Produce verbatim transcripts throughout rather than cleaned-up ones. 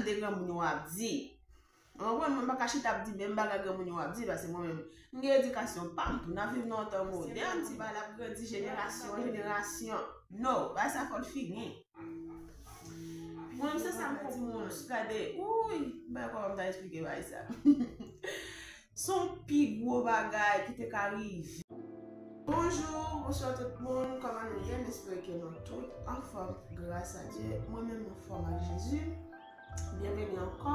Tande granmoun yo ap di. Ou konprann, mwen pa ka chita ap di menm bagay granmoun yo ap di, paske mwen menm, m gen edikasyon pa m tou, n ap viv nan yon tan modèn, ti bagay la ap grandi jenerasyon an jenerasyon. No, bagay sa fò l fini. Mwen menm se sa m konprann, gade, uy, m pa konn kòman m ta eksplike bagay sa. Se yon pi gwo bagay ki te ka rive. Bonjou, bonswa tout moun, kòman nou ye? M espere ke nou tout anfòm, gras a Dye. Mwen menm m anfòm ak Jezi. Byenveni ankò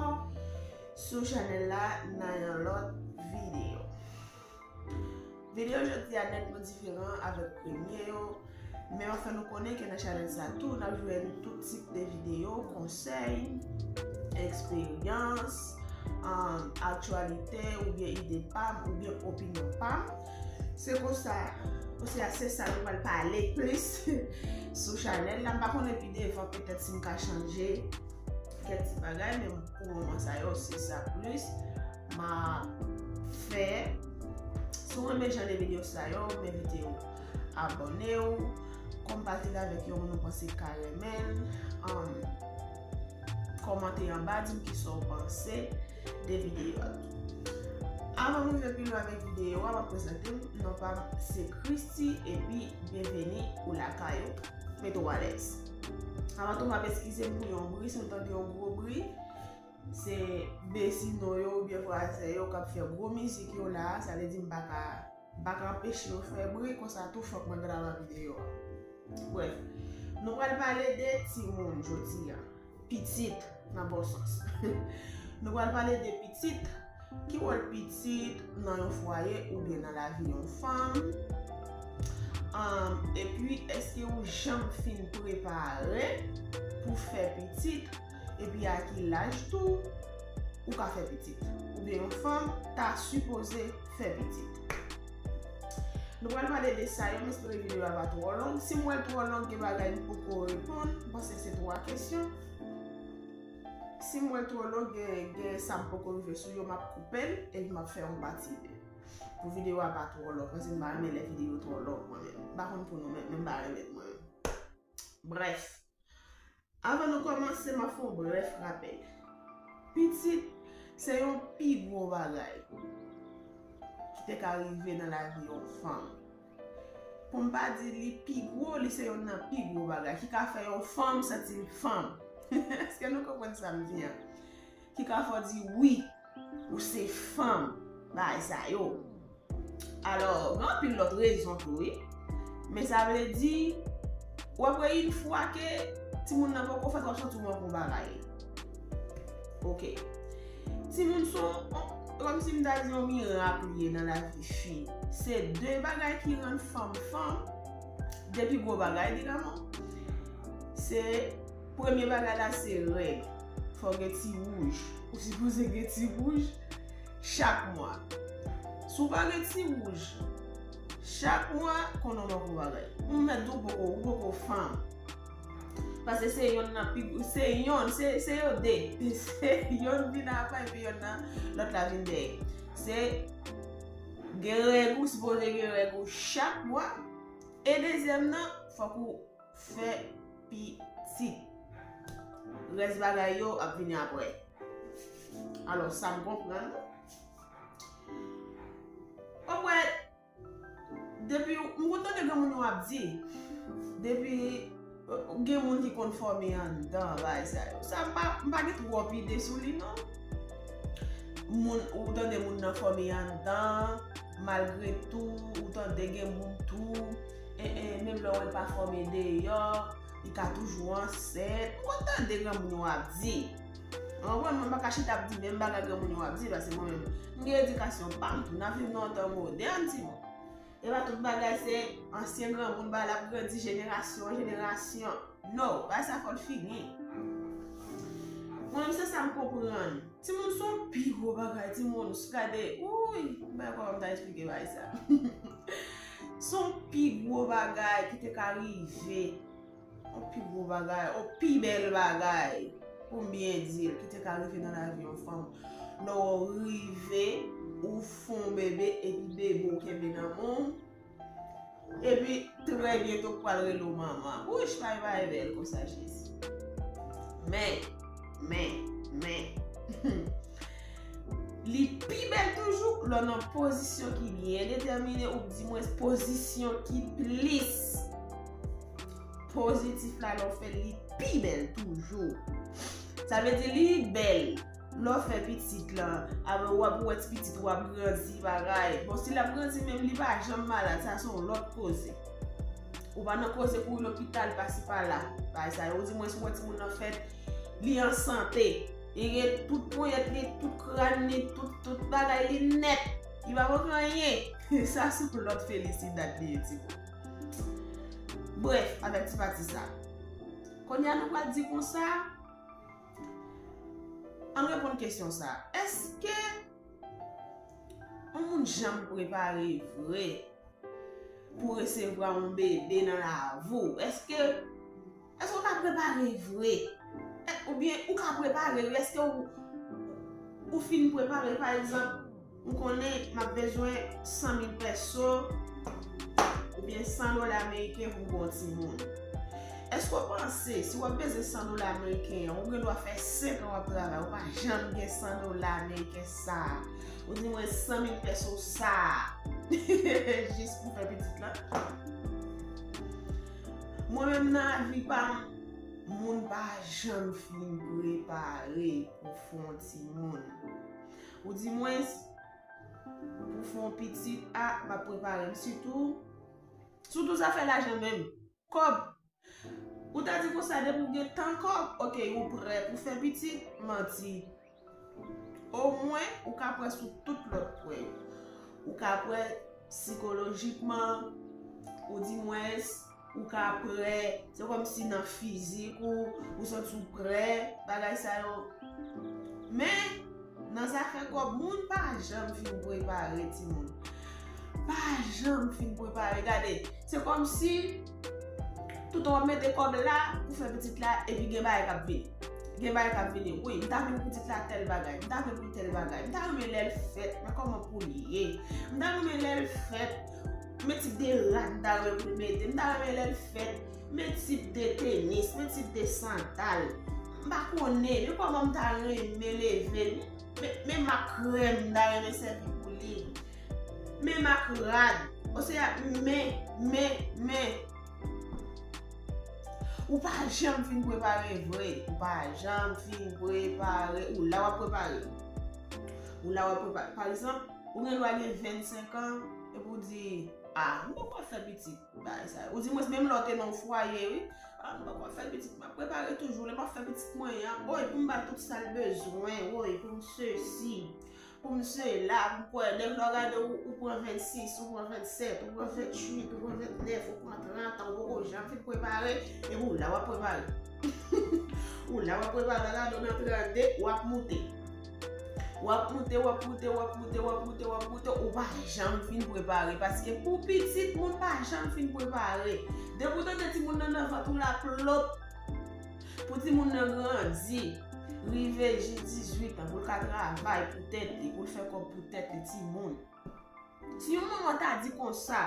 sou chanèl la nan yon lòt videyo. Videyo jodi a nètman diferan avèk premye yo. Men m ap fè nou konnen ke nan chanèl sa tou, n ap jwenn tout tip de videyo, konsèy, eksperyans, um, aktyalite, oubyen ide pa m, oubyen opinyon pa m. Se konsa, se, se sa nou pral pale plis sou chanèl la. M pa konnen pi devan, petèt si m ka chanje kèk ti bagay, men pou moman sa yo, se sa plis m ap fè. Si w renmen jan de videyo sa yo, m envite w abòne w, konpati l avèk yon moun ou panse k ka renmen l, um, kòmante anba, di m kisa w panse de videyo a tou. Avan m rive pi lwen avèk videyo a, m ap prezante m, non pa m se Christy, epi byenveni ou lakay ou. Mete w alèz. Avan tou, m ap eskize m pou yon bri, si w tande yon gwo bri, se vesino yo oubyen vwazen yo k ap fè gwo mizik yo la, sa vle di m pa ka, m pa ka anpeche yo fè bri, konsa tou fòk mwen travay videyo a. Brèf, nou pral pale de timoun jodi a. Pitit, nan bon sans. Nou pral pale de pitit. Ki wòl pitit nan yon fwaye oubyen nan lavi yon fanm? Ann, epi, èske ou janm fin prepare pou fè pitit? Epi a ki laj tou ou ka fè pitit? Oubyen yon fanm ta sipoze fè pitit? Nou pral pale de sa yo, m espere videyo a pa twò long. Si m wè l twò long, gen bagay m poko reponn, m panse se twa kesyon. Si m wè l twò long, gen, gen sa m poko rive sou yo, m ap koupe l, epi m ap fè yon pati de. Pou videyo a pa twò long, paske m pa renmen lè videyo twò long, mwen menm. M pa konn pou nou menm, men m pa renmen mwen menm. Brèf. Avan nou kòmanse, m ap fè yon brèf rapèl. Pitit, se yon pi gwo bagay ki te ka rive nan lavi yon fanm. Pou m pa di li pi gwo, li se youn nan pi gwo bagay ki ka fè yon fanm santi l fanm. Èske nou konprann sa m di a? Ki ka fè w di wi, ou se fanm, bagay sa yo. Alò, gen anpil lòt rezon tou, wi. Men sa vle di, w ap wè yon fwa ke timoun nan poko fèt, w ap santi w manke yon bagay. Oke. Timoun se yon, kòmsi m ta di yon mirak li ye nan lavi fi. Se de bagay ki rann fanm fanm, de pi gwo bagay, li rann. Se premye bagay la, se règ. Fò w gen ti wouj. Ou sipoze gen ti wouj chak mwa. Si w pa gen ti wouj chak mwa, konnen w manke yon bagay. Ou mèt di w poko, ou poko fanm. Paske se yonn nan pi, se yonn, se, se yo de. Se yonn vin avan epi yonn nan, lòt la vin dèyè. Se gen règ ou, sipoze gen règ ou chak mwa. E dezyèm nan, fòk ou fè pitit. Rès bagay yo ap vini apre. Alò, sa m konprann. W ap wè, depi, m konn tande granmoun yo ap di, depi, euh, gen moun ki konn fòme anndan, bagay sa yo. Sa m pa, m pa gen twòp ide sou li, non. Moun, ou tande moun nan fòme anndan, malgre tou, ou tande gen moun tou, e, e, menm lè w wè l pa fòme deyò, li ka toujou ansent. M konn tande granmoun yo ap di. Ou konprann, mwen pa ka chita ap di menm bagay granmoun yo ap di, paske mwen menm, m gen edikasyon pa m tou. N ap viv nan yon tan modèn, timoun. E pa tout bagay se ansyen granmoun, bagay la ap grandi jenerasyon an jenerasyon. No, bagay sa fò l fini. Mwen menm se sa m konprann. Timoun se yon pi gwo bagay, timoun, gade, uy, m pa konn kòman m ta eksplike bagay sa. Se yon pi gwo bagay ki te ka rive. Yon pi gwo bagay, yon pi bèl bagay, pou m byen di l, ki te ka rive nan lavi yon fanm. Lè w rive, ou fè yon bebe, epi bebe w kenbe nan men w, epi trè byento w pral rele w manman. Wouch, pa gen bagay bèl konsa, Jezi. Men, men, lè w nan pozisyon ki byen detèmine, ou di mwens pozisyon ki plis pozitif la, lè w fè l, li pi bèl toujou. Sa vle di li bèl. Lè w fè pitit lan, apre w ap wè ti pitit ou ap grandi, bagay. Bon, si l ap grandi menm, li pa janm malad, sa se yon lòt koze. Ou pa nan koze kouri lopital, pasi pala. Bagay sa yo, ou di mwens ou wè timoun nan fèt, li an sante. Li gen tout ponyèt li, tout kràn li, tout, tout bagay li nèt. Li pa manke anyen. Sa se yon lòt felisidad li ye, timoun. Brèf, avèk ti pati sa. Kounye a nou pral di konsa, ann reponn kesyon sa. Èske yon moun janm prepare vre pou resevwa yon bebe nan lavi w? Èske, èske w ka prepare vre? È, oubyen ou ka prepare vre? Èske ou, ou fin prepare? Pa egzanp, m konnen m ap bezwen san mil pèso oubyen san dola ameriken pou m gen yon timoun. Èske w panse, si w ap bezwen san dola ameriken an, ou gen dwa fè senk an w ap travay, ou pa janm gen san dola ameriken sa a, ou di mwens san mil pèso sa a, jis pou fè pitit lan? Mwen menm nan avi pa m, moun pa janm fin prepare pou fè yon timoun. Ou di mwens, pou fè yon pitit, a, m ap prepare m. Sitou, sitou zafè lajan menm. Kòb. Ou ta di konsa, depi w gen tan, kòb, oke, ou prè pou fè pitit, manti. Omwen, ou ka prè sou tout lòt pwen yo. Ou ka prè sikolojikman, ou di mwens, ou ka prè, se kòmsi nan fizik ou, ou santi w prè, bagay sa yo. Men, nan zafè kòb, moun pa janm fin prepare, timoun. Pa janm fin prepare. Gade, se kòmsi toutan w ap mete kòb la pou fè pitit la, epi gen bagay k ap vini. Gen bagay k ap vini. Wi, m ta vle pou pitit la tèl bagay. M ta vle pou l tèl bagay. M ta renmen lè l fèt, men kòman pou l ye? M ta renmen lè l fèt, men tip de rad m ta renmen pou l mete. M ta renmen lè l fèt, men tip de tenis, men tip de sandal. M pa konnen, men kòman m ta renmen leve l. Men, men mak krèm m ta renmen sèvi pou li. Men mak rad. Osea, men, men, men. Ou pa janm fin prepare vre. Ou pa janm fin prepare. Ou la w ap prepare. Ou la w ap prepare. Pa egzanp, ou gen dwa gen vennsenk an, epi w di, a, m poko ap fè pitit. Bagay sa yo. Ou di mwens menm lè w te nan yon fwaye, wi. A, m poko ap fè pitit, m ap prepare toujou. Lè m ap fè pitit mwen an, woy, pou m ba l tout sa l bezwen, woy, pou m sesi, pou m sela, pou m kwè. Lè w gade, ou, ou pran vennsis, ou pran vennsèt, ou pran venntuit, ou pran ventnèf, ou pran trant an, ou poko janm fin prepare, epi w la w ap prepare. Ou la w ap prepare, lè w gade, w nan trannde, w ap moute. W ap moute, w ap moute, w ap moute, w ap moute, w ap moute, ou pa janm fin prepare. Paske pou pitit, moun pa janm fin prepare. Depi w tande timoun nan nan vant ou la, plop. Pou timoun nan grandi, rive jis dizuit an, pou l ka travay pou tèt li, pou l fè kòb pou tèt li, timoun. Si yon manman ta di konsa,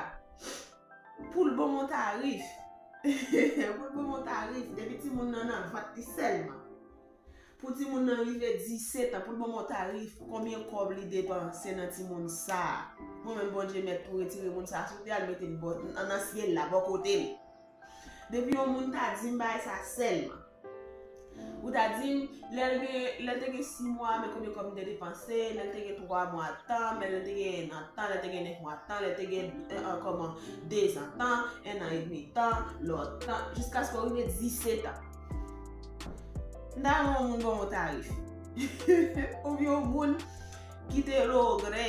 pou l ban w yon tarif, pou l ban w yon tarif, depi timoun nan nan vant li sèlman. Pou timoun nan rive disèt an, pou l ban m yon tarif, konbyen kòb li depanse nan timoun sa a? Mwen menm, Bondye mèt pou retire moun sa a sou tè a, l mete l bò, nan, nan syèl la, bò kote l. Depi yon moun ta di m bagay sa sèlman. Ou ta di m, lè l gen, lè l te gen sis mwa, men konbyen kòb m te depanse, lè l te gen twa mwa tan, lè l te gen en an tan, lè l te gen nèf mwa tan, lè l te gen, eh, eh, kòman, dezan tan, en an edmi tan, lòt tan, jiskaske w rive disèt an. M ta renmen yon moun ban m yon tarif. Oubyen yon moun ki te logre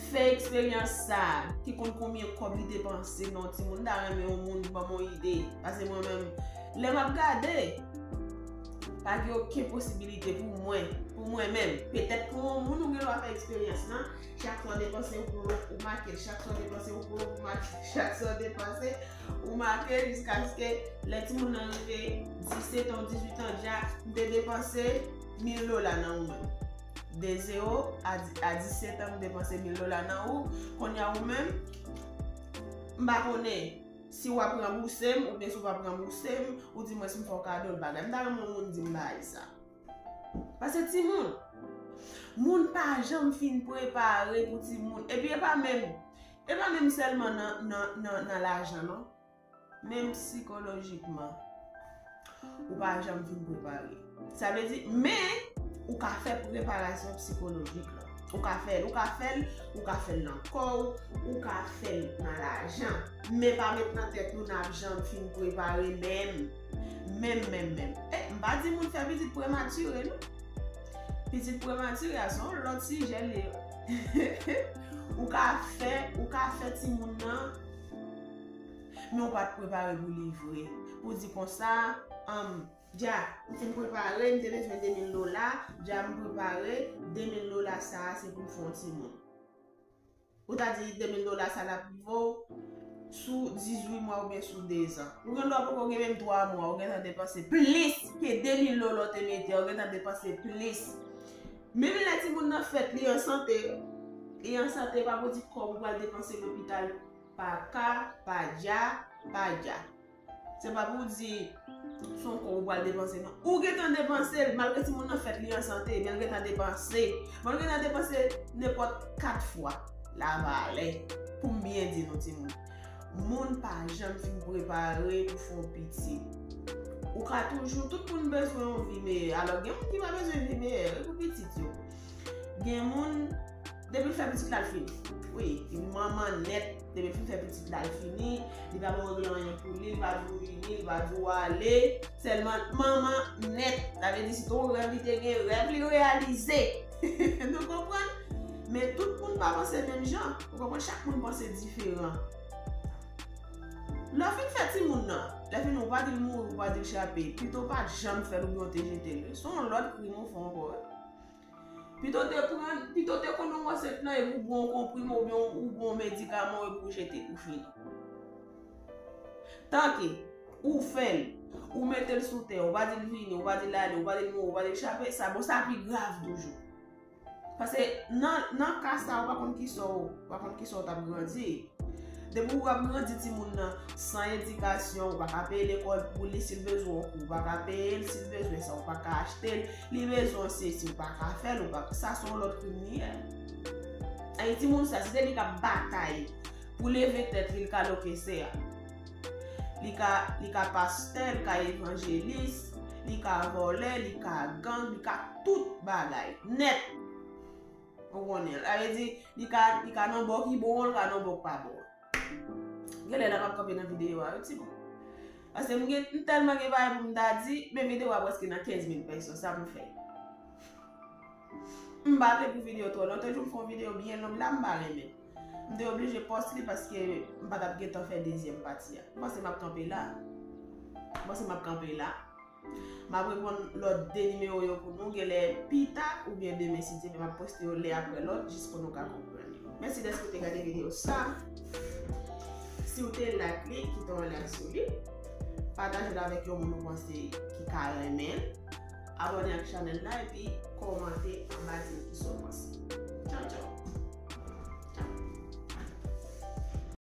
fè eksperyans sa a, ki konn konbyen kòb li depanse nan yon timoun. M ta renmen yon moun ban m yon ide. Paske mwen menm, lè m ap gade, pa gen okenn posibilite pou mwen, pou mwen menm. Petèt pou yon moun ou gen dwa fè eksperyans lan, chak fwa w depanse yon plo, ou make l. Chak fwa w depanse yon plo, ou make l. Chak fwa w depanse, ou make l jiskaske lè timoun nan rive disèt an, dizuit an, dja, m te depanse mil dola nan ou menm. De zewo a di-, a disèt an, m depanse mil dola nan ou. Kounye a ou menm, m pa konnen si w ap ranbouse m oubyen si w p ap ranbouse m, ou di mwen si m fè w kado l bagay. M ta renmen yon moun di m bagay sa. Paske timoun, Moun pa janm fin prepare pou timoun. Epi e pa menm, e pa menm sèlman nan, nan, nan, nan lajan, non. Menm sikolojikman, ou pa janm fin prepare. Sa vle di, men, ou ka fè preparasyon sikolojik la. Ou ka fè l, ou ka fè l, ou ka fè l nan kò w, ou ka fè l nan lajan. Men pa met nan tèt nou n ap janm fin prepare menm. Menm, menm, menm. E, m pa di moun fè pitit prematire, non. Pitit prematire a se yon lòt sijè li ye. Ou ka fè, ou ka fè timoun nan, men ou pa t prepare pou li vre. Pou di konsa, um, dja, m fin prepare, m te bezwen de mil dola, dja m prepare, de mil dola sa a se pou m fè yon timoun. Ou ta di de mil dola sa l ap rive w sou dizuit mwa oubyen sou dezan. Ou gen dwa poko gen menm twa mwa, ou gentan depanse plis ke de mil dola w te mete, ou gentan depanse plis. Menm lè timoun nan fèt, li an sante, li an sante, pa pou di kòb ou pral depanse lopital, pa ka, pa dja, pa dja. Se pa pou di se yon kòb ou pral depanse, non. Ou gentan depanse l, malgre timoun nan fèt, li an sante, men l gentan depanse. Men l gentan depanse nenpòt kat fwa lavalè, pou m byen di nou timoun. Moun pa janm fin prepare pou fè yon pitit. Ou ka toujou, tout moun bezwen yon vi meyè. Alò, gen moun ki pa bezwen vi meyè, e pou pitit yo. Gen moun, depi l fè pitit la, l fini. Wi, li manman nèt, depi l fin fè pitit la, l fini. Li pa bon regle anyen pou li, li pa di w vini, li pa di w ale. Sèlman manman nèt. Sa vle di, si te yon rèv li te gen, rèv li reyalize. Nou konprann? Men tout moun pa panse menm jan. Ou konprann? Chak moun panse diferan. Lè w fin fè timoun nan, lè fini ou pa di l mouri, ou pa di l chape, pito w pa t janm fè l oubyen w te jete l. Se yon lòt krim ou fè ankò, wi. Pito w te pran, pito w te konn yon ansent lan epi ou bwè yon konprime oubyen ou bwè yon medikaman epi ou jete, ou fini. Tanke ou fè l, ou mete l sou tè, ou pa di l vini, ou pa di l ale, ou pa di l mouri, ou pa di l chape, sa bon, sa pi grav toujou. Paske nan, nan ka sa, ou pa konn kisa w, ou pa konn kisa w t ap grandi. Depi w ap grandi timoun nan san edikasyon, ou pa ka peye lekòl pou li si l bezwen yon kou, ou pa ka peye l si l bezwen sa, ou pa ka achte l, li bezwen sesi, ou pa ka fè l, ou pa, sa se yon lòt krim li ye. Ay, timoun sa, si se li k ap batay pou leve tèt li, li ka lokesè a. Li ka, li ka pastè, li ka evanjelis, li ka vòlè, li ka gang, li ka tout bagay. Nèt. Ou konnen. Sa vle di, li ka, li ka nan bò ki bon, li ka nan bò k pa bon. Genlè la m ap kanpe nan videyo a, wi, timoun. Paske m gen, m tèlman gen bagay pou m ta di, men videyo a prèske nan kenz mil pèsòn, sa pou m fè? M pa vle pou videyo twò long, te di m fè yon videyo byen long la, m pa renmen. M te oblije pòs li paske m pa t ap gentan fè dezyèm pati a. M panse m ap kanpe la. M panse m ap kanpe la. M ap reponn lòt de nimewo yo pou nou, genlè pita oubyen demen, si Dye vle, m ap poste yo lè apre lòt, jis pou nou ka konprann yo. Mèsi dèske w te gade videyo sa. Si w te like li, kite yon like sou li. Pataje l avèk yon moun ou panse ki ka renmen l. Abòne ak chanèl la epi kòmante anba, di m kisa w panse. Tchaw, tchaw.